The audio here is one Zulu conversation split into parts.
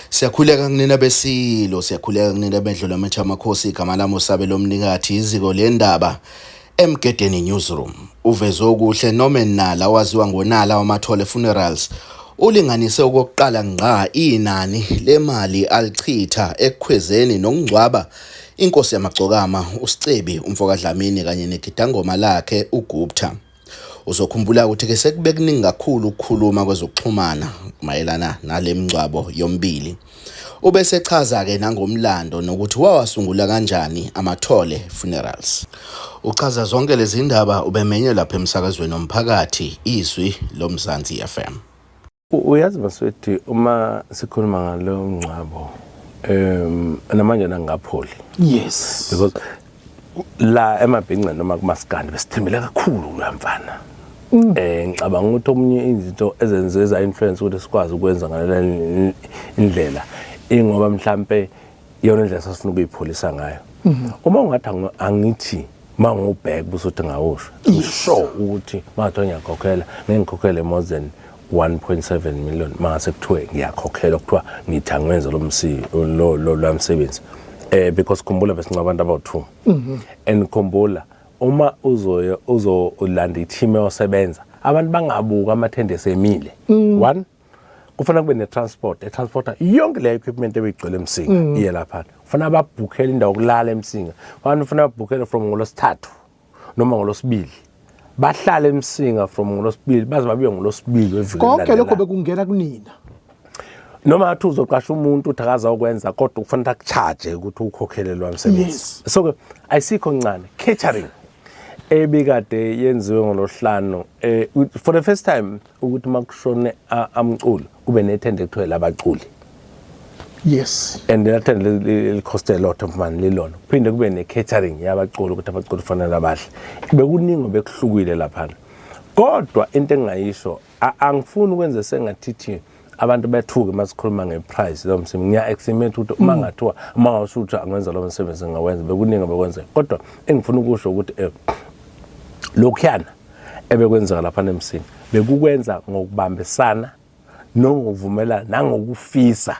Siyakhuleka kunina besilo, siyakhuleka kunina bendlu lametha amakhosi. Igama lami uSabelo Mnikathi, iziko lendaba Emgedeni Newsroom. Uvezwe okuhle Norman Nala, waziwa ngoNala wamathole Funerals, ulinganise okokuqala ngqa inani lemali alichitha ekukhwezeni nokungcwaba inkosi yamagcokama uSicebi umfoka Dlamini kanye negidangoma lakhe uGupta. Uzokhumbula ukuthi ke sekube kuningi kakhulu ukukhuluma kwezokuxhumana mayelana nale mngcwabo yombili. Ubesechaza ke nangomlando nokuthi wawasungula kanjani Amathole Funerals. Uchaza zonke lezi ndaba ubemenywe lapha emsakazweni womphakathi Izwi Lomzansi FM. Uyazi Masweti, uma sikhuluma ngalo mngcwabo, namanje nangapholi. Because la emabhinceni noma kumaskandi besithembele kakhulu kuloya mfana. Ngicabanga ukuthi omunye izinto ezenziwe za influence ukuthi sikwazi ukwenza ngale indlela, ingoba mhlambe iyona indlela sasifuna ukuyipholisa ngayo. Uma ungathi angithi mangubheka busuthi ngawusho sure ukuthi mangathiwa ngiyakhokhela, ngeke ngikhokhele more than 1.7 million. Mangase kuthiwe ngiyakhokhela, kuthiwa ngithi angiwenze lo msi lo lo lwamsebenzi, because khumbula besincaba abantu abawu2, and khumbula uma uzoya uzolanda i-team eyosebenza, abantu bangabuka amathende semile one, kufanele kube ne-transport e-transporta yonke le equipment ebeyigcwele eMsinga iye lapha. Kufanele babhukhele indawo yokulala eMsinga. Kufanele babhukhele from ngolosithathu noma ngolosibili, bahlale eMsinga from ngolosibili baze babuye ngolosibili weviki Konke lokho elilandelayo. Bekungena kunina. Noma ngathi uzoqasha umuntu uthi akazawukwenza, kodwa kufanele aku-charge ukuthi ukhokhele lo msebenzi. So ke ayisikho ncane catering ebikade yenziwe ngolosihlanu, for the first time ukuthi makushone amculo kube nethende kuthiwe labaculi. And that tende li-cost a lot of money lilona. Kuphinde kube ne-catering yabaculi, ukuthi abaculi kufanele abahle. Bekuningi bekuhlukile laphana, kodwa into engingayisho, angifuni ukwenza sengathithi abantu bethuke uma sikhuluma nge-price lo msebenzi. Ngiya-estimate ukuthi uma ngathiwa, uma ngawusho ukuthi angenza lo msebenzi, ngingawenza. Bekuningi bekwenzeka, kodwa engifuna ukusho ukuthi lokhuyana ebekwenzeka lapha eMsinga bekukwenza ngokubambisana nongokuvumelana nangokufisa.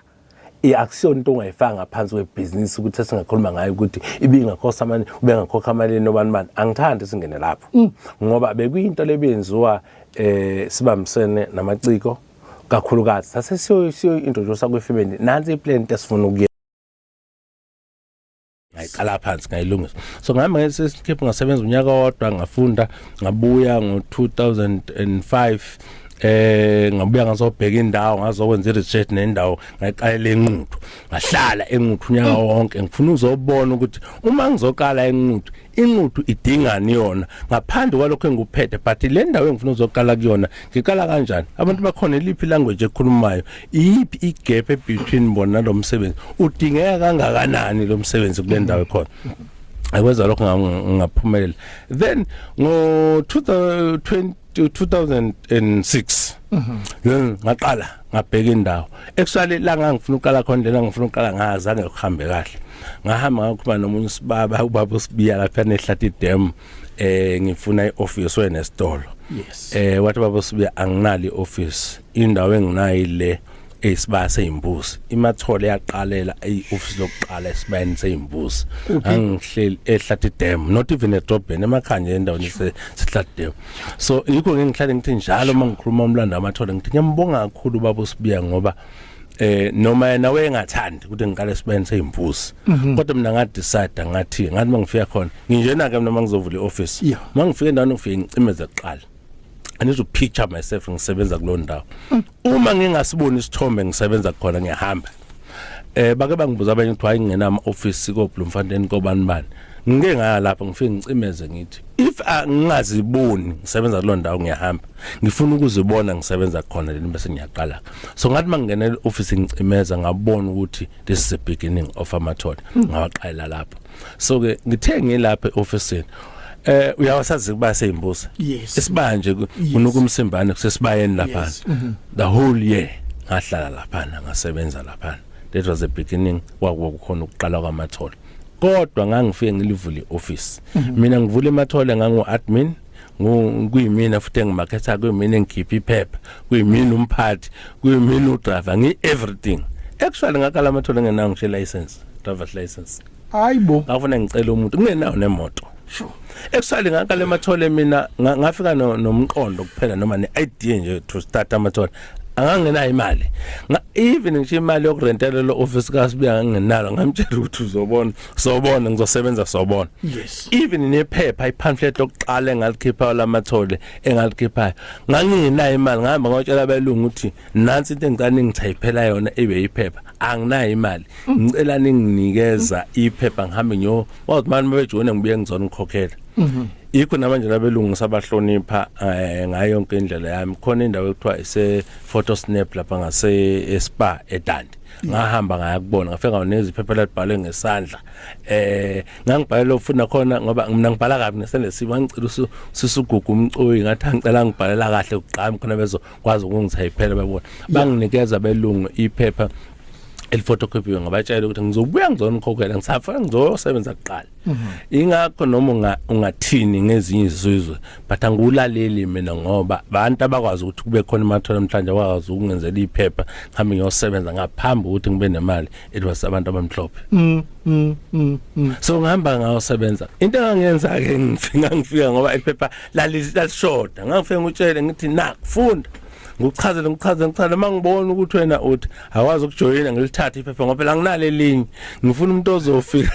Akusiyona into ongayifaka ngaphansi kwebhizinisi ukuthi esingakhuluma ngayo ukuthi ibingakhosa mani, ubengakhokha malini nobani bani. Angithandi singene lapho ngoba bekuyinto lebenziwa sibambisene namaciko kakhulukazi. Sase siyo introduce kwi-family, nansi i-plan esifuna ukuye, ngayiqala phansi, ngayilungisa. So ngihamba ngeScape, ngasebenza unyaka owodwa, ngafunda, ngabuya ngo-2005. Ngabuya ngazobheka indawo, ngazokwenza i-research nendawo, ngayiqalela eNquthu, ngahlala eNquthu unyaka wonke. Ngifuna uzobona ukuthi uma ngizoqala eNquthu, iNquthu idingani yona ngaphandle kwalokho engikuphethe, but le ndawo engifuna uzoqala kuyona ngiqala kanjani, abantu bakhona iliphi language ekhulumayo, iyiphi i-gap between bona nalo msebenzi, udingeka kangakanani lo msebenzi kule ndawo ekhona. Akwenza lokho ngaphumelela. Then ngo 2020 2006 then ngaqala ngabheka indawo. Actually, la ngangifuna ukuqala khona, lena ngifuna ukuqala ngazange kuhambe kahle. Ngahamba ngakhuluma nomunye usibaba, ubaba uSibiya lapha neHlathi Dam, ngifuna ioffice wenesitolo. Wathi baba uSibiya, anginalo ioffice, indawo enginayo le esibaya seyimbuzi. Imathole yaqalela ioffice lokuqala esibayeni seyimbuzi. Angihleli eHlathi Dam, not even edrobheni, emakhaya nje, endaweni seHlathi Dam. So yikho ngihlale ngithi njalo uma ngikhuluma umlando amathole, ngithi ngiyambonga kakhulu ubaba uSibiya, ngoba noma yena wayengathandi ukuthi ngiqale esibayeni seyimbuzi, kodwa mina nga-decide, ngathi mangifika khona nginjena ke mina mangizovula ioffice, mangifika endaweni ngifike ngicimeze kuqala. I need to picture myself ngisebenza kulo ndawo. Uma ngingasiboni isithombe ngisebenza khona, ngiyahamba. Bake bangibuza abanye ukuthi hayi, ngingena ama office ko Bloemfontein, kobani bani. Ngike ngaya lapho, ngifike ngicimeze, ngithi if ngingaziboni ngisebenza kulo ndawo, ngiyahamba. Ngifuna ukuzibona ngisebenza khona leni bese ngiyaqala. So ngathi mangingena e-office ngicimeza, ngabona ukuthi this is the beginning of Amathole. Ngawaqala lapho. So ke ngithe ngilapha e-officeini, uyawasazi kuba seyimbuzi. Isibanje kunuka umsimbane kusesibayeni lapha. The whole year ngahlala lapha, ngasebenza lapha. That was the beginning, kwakukhona ukuqala kwamathole. Kodwa ngangifike ngilivule ioffice. Mina ngivula imathole ngangu admin, kuyimina futhi engimaketha, kuyimina engikhipha iphepha, kuyimina umphathi, kuyimina udriver, ngi everything. Actually ngaqala amathole ngenawo ngisho license, driver's license. Hayibo. Ngafuna ngicela umuntu kungenawo nemoto. Sure. Actually ngaqala emathole mina ngafika nomqondo kuphela noma ne-idea nje to start amathole. Angangenayo imali. Even ngisho imali yokurentela lo office kaSibiya ngingenalo, ngamtshela ukuthi uzobona, sobona, ngizosebenza, sobona. Even nephepha, ipamphlet lokuqala engalikhipha lamathole engalikhiphayo, ngangingenayo imali. Ngihamba ngotshela abelungu ukuthi nansi into engicela ningithayiphela yona ibe iphepha, anginayo imali, ngicela ninginikeza iphepha ngihambe ngiyo wathi manje bejoyina ngibuye ngizona ngikhokhela. Yikho namanje labelungu sabahlonipha ngayo yonke indlela yami. Khona indawo ekuthiwa ise Photo Snap lapha ngase Spa eDundee, ngahamba ngaya kubona, ngafika nganikeza iphepha lalibhalwe ngesandla. Ngangibhalela ufuna khona ngoba mina ngibhala kabi nesandla sibi. Ngicela usisugugu umcoyi, ngathi angicela ngibhalela kahle kugqami khona bezokwazi ukungithayiphela babona. Banginikeza belungu iphepha eliphotocopy, ngabatshela ukuthi ngizobuya ngizonikhokhela, ngisafuna ngizosebenza kuqala. Ingakho noma ungathini ngezinye izizwe, but angulaleli mina, ngoba abantu abakwazi ukuthi kube khona imathole namhlanje bakwazi ukungenzela iphepha ngihambe ngiyosebenza ngaphambi ukuthi ngibe nemali, it was abantu abamhlophe. So ngihamba ngayosebenza. Into engangenza ke, ngifika ngoba iphepha lalishoda, ngangifika ngutshele ngithi na funda, ngikuchazele, ngikuchazele, ngikuchazele. Mangibona ukuthi wena uthi awazi ukujoyina, ngilithathe iphepha ngoba phela anginalo elinye. Ngifuna umuntu ozofika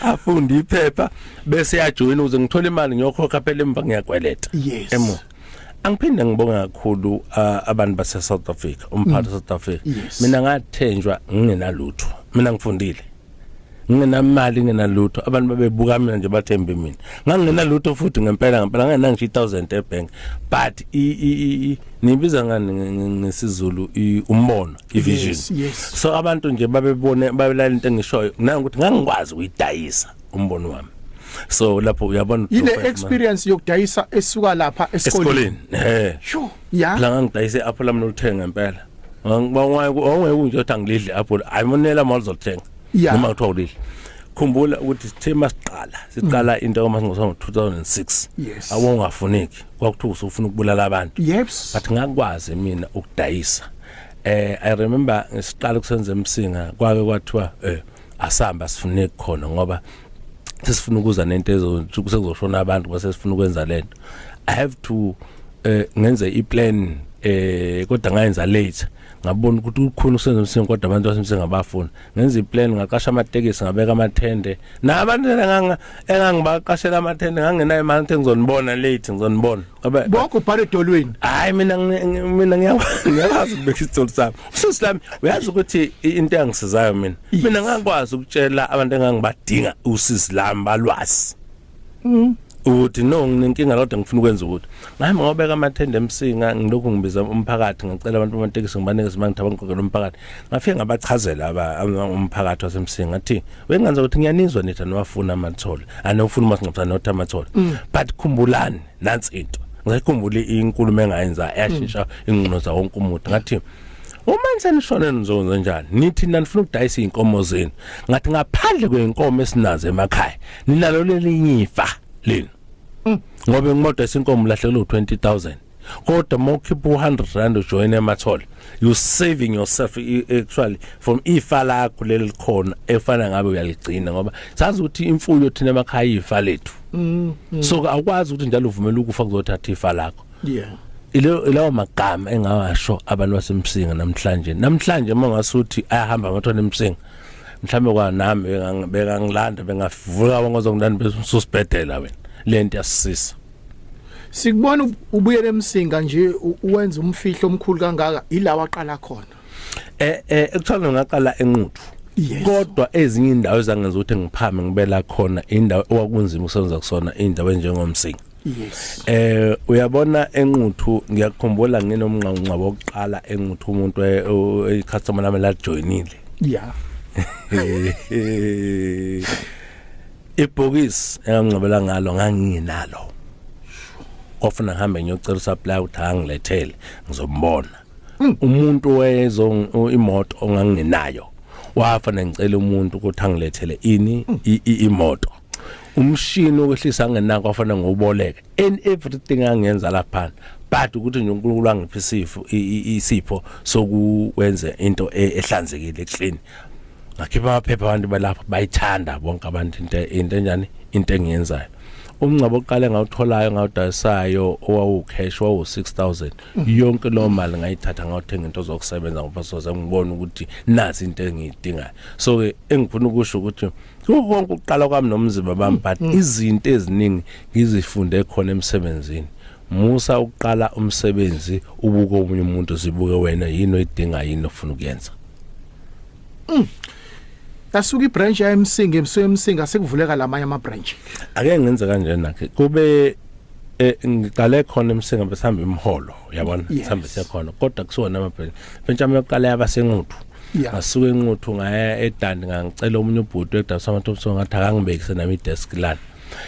afunde iphepha bese yajoyina ukuze ngithole imali ngiyokhokha phela emva, ngiyakweleta. Emo angiphinde ngibonge kakhulu abantu base South Africa, umphathi South Africa. Mina ngathenjwa ngingenalutho, mina ngifundile, ngingenamali, ngingenalutho. Abantu babebuka mina nje bathembe mina. Ngangingenalutho futhi ngempela ngempela, ngangingenangisho i1000 ebank, but nibiza ngani ngesizulu, umbono, ivision. Yes. So abantu nje babebone, babelalela into engishoyo nangokuthi ngangikwazi ukuyidayisa umbono wami. So lapho uyabona ile experience yokudayisa esuka lapha esikoleni. Esikoleni, eh. Sure, yeah. La ngangidayisa iapple lami nolithenga ngempela. Ngangibaweke nje ukuthi angilidle iapple, ayimonela mali zolithenga noma kuthiwa ulidle. Khumbula ukuthi sithe masiqala, siqala into kamasingcwabisane ngo-2006, awungafuneki, kwakuthiwa usufuna ukubulala abantu. But ngakwazi mina ukudayisa. I remember ngisiqala kusenza eMsinga, kwake kwathiwa asamba sifuneki khona ngoba sesifuna ukuza nento ezokusezoshona abantu, bese sifuna ukwenza lento. I have to ngenze iplan, kodwa ngayenza late. Ngabona ukuthi kukhona usenza eMsinga kodwa abantu baseMsinga bafuna. Ngenza iplan, ngaqasha amatekisi, ngabeka amathende nabantu enganga engangibaqashela amathende. Ngangenayo imali ukuthi ngizonibona late, ngizonibona. Bonke ubhale edolweni. Hayi, mina ngiyakwazi ukubeka isithole sami, usisi lami. Uyazi ukuthi into engisizayo mina, mina ngangikwazi ukutshela abantu engangibadinga usisi lami balwazi ukuthi no, nginenkinga kodwa ngifuna ukwenza ukuthi ngihamba ngobeka amathende eMsinga. Ngilokhu ngibiza umphakathi, ngicela abantu bamatekisi ngibanike imali, ngithi abangikhokhela umphakathi. Ngafike ngabachazela umphakathi waseMsinga, ngathi wengenza ukuthi ngiyanizwa nithi aniwafuna amathole, anofuna umasingcwabisane not amathole, but khumbulani nansi into. Ngikhumbula inkulumo engayenza yashintsha ingqondo za wonke umuntu. Ngathi uma nisenishone nizokwenza njani? Nithi nanifuna ukudayisa izinkomo zenu. Ngathi ngaphandle kweinkomo esinazo emakhaya, ninalo lelinye ifa lenu, ngoba ngimoto esinkomo lahlekelwe u20000, kodwa mawukhipha u100 rand ujoin emathole, you saving yourself actually from ifa lakho lelikhona efana ngabe uyaligcina, ngoba sazi ukuthi imfuyo thina emakhaya ifa lethu. So awukwazi ukuthi njalo uvumela ukufa kuzothatha ifa lakho. Ilo ilawo magama engawasho abantu baseMsinga. Namhlanje mangasuthi ayahamba amathole eMsinga, mhlambe kwa nami bengangilanda, bengavuka bangozongilanda besusibhedela wena. Lento yasisisa. Sikubona ubuyele eMsinga nje, uwenza umfihlo omkhulu kangaka, ila waqala khona. Ekuthiwa ngaqala eNquthu, kodwa ezinye indawo ezangenza ukuthi ngiphame ngibela khona, indawo okwakunzima ukusebenza kusona, indawo enjengomsinga. Uyabona eNquthu, ngiyakukhumbula nginomnqanqwa wokuqala eNquthu, umuntu icustomer lami la joinile. Ibhokisi engangcwabela ngalo ngangingenalo, kwafuna ngihambe ngiyocela usupplier ukuthi angilethele ngizombona umuntu wezo imoto ongangenayo. Wafana ngicela umuntu ukuthi angilethele ini imoto, umshini okwehlisa angenako, wafana ngiwuboleke and everything angenza lapha. But ukuthi nje uNkulunkulu angiphe isifo, isipho sokuwenza into ehlanzekile, clean. Ngakhipha amaphepha, abantu balapha bayithanda bonke abantu into enjani, into engiyenzayo. Umngcwabo oqale ngawutholayo, ngawudayisayo, owawu cash, wawu 6000. Yonke lo mali ngayithatha ngawuthenga into zokusebenza, ngoba soze ngibone ukuthi nazi into engiyidingayo. So ke engifuna ukusho ukuthi kuko konke ukuqala kwami nomzimba bami, but izinto eziningi ngizifunde khona emsebenzini. Musa ukuqala umsebenzi ubuke omunye umuntu, zibuke wena, yini oyidinga, yini ofuna ukuyenza. Yasuka ibranch yaeMsinga, emsuka eMsinga sekuvuleka lamanye ama branch. Ake ngenze kanjena ke, kube ngiqale khona eMsinga, besihamba imholo, uyabona, sihambe siyakhona, kodwa kusiwona ama branch. Branch yami yokuqala yaba seNquthu. Ngasuka eNquthu ngaya eDandi, ngangicela omunye ubhuti wedabisa amathomso, ngathi akangibekise nami idesk lana.